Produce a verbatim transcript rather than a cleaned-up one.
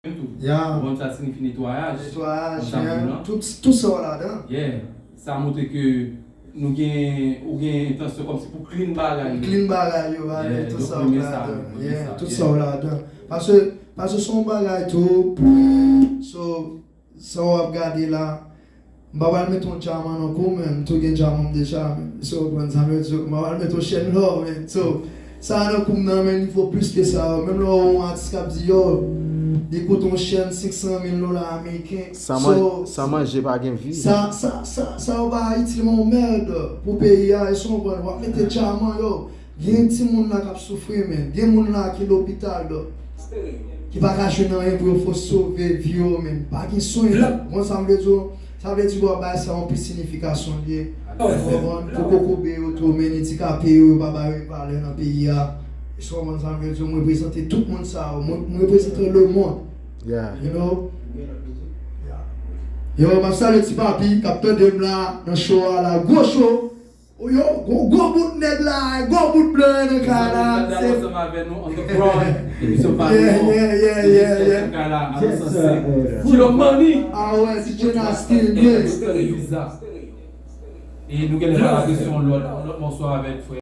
menm tou. Yeah. Ou konn sa siyifi netwayaj. Netwayaj, yeah. Tout, tout sa w ladan. Yeah. Sa montre ke nou gen, ou gen entansyon kòmsi pou clean bagay yo. Clean bagay yo, bagay, yeah, tout sa w ladan. Yeah, tout sa w ladan. Paske, paske se yon bagay tou. So, sa w ap gade la, m pa pral met yon dyaman nan kou, men m tou gen dyaman m deja, men. So, w konprann sa m vle di w, m pa pral met yon chèn lò, men. So, sa nan kou m nan, men li vo plis ke sa, yo. Menm lè w wè yon atis k ap di, yo, li koute yon chèn senk san mil dola ameriken. San man-, so, san manje pa gen vi. Sa, sa, sa, sa yo pa itil yon mèd pou peyi a, èske w konprann? W ap mete dyaman, yo. Gen timoun la k ap soufri, men. Gen moun la ki lopital, dòk. Ki pa ka jwenn anyen pou yo fò sove vi yo, men. Pa gen swen. Bon, sa m vle di w, sa vle di w ap bay sa yon plis siyifikasyon li ye. Ou konprann? Pou kokobe yo tou, men, andikape yo, yo pa ba yo valè nan peyi a. Èske w konprann sa m vle di w? Mwen reprezante tout moun sa yo. Mwen, mwen reprezante lemonn. Yeah. You know? Yeah. Yo, m ap salye Ti Papi k ap tande m la nan show a la. Gwo show. Yo, gwo, gwo bout nèg la, gwo bout blan nan kay la. Ansanm avè nou on the ground. Emisyon pa nou. Yeah, yeah, yeah, yeah, yeah. Kay la, yes, sir. Ti Lòm Mani. Ah ouais, D J Nasty, yeah. E nou genlè pral rete sou yon lòt, yon lòt mòso avèk frè.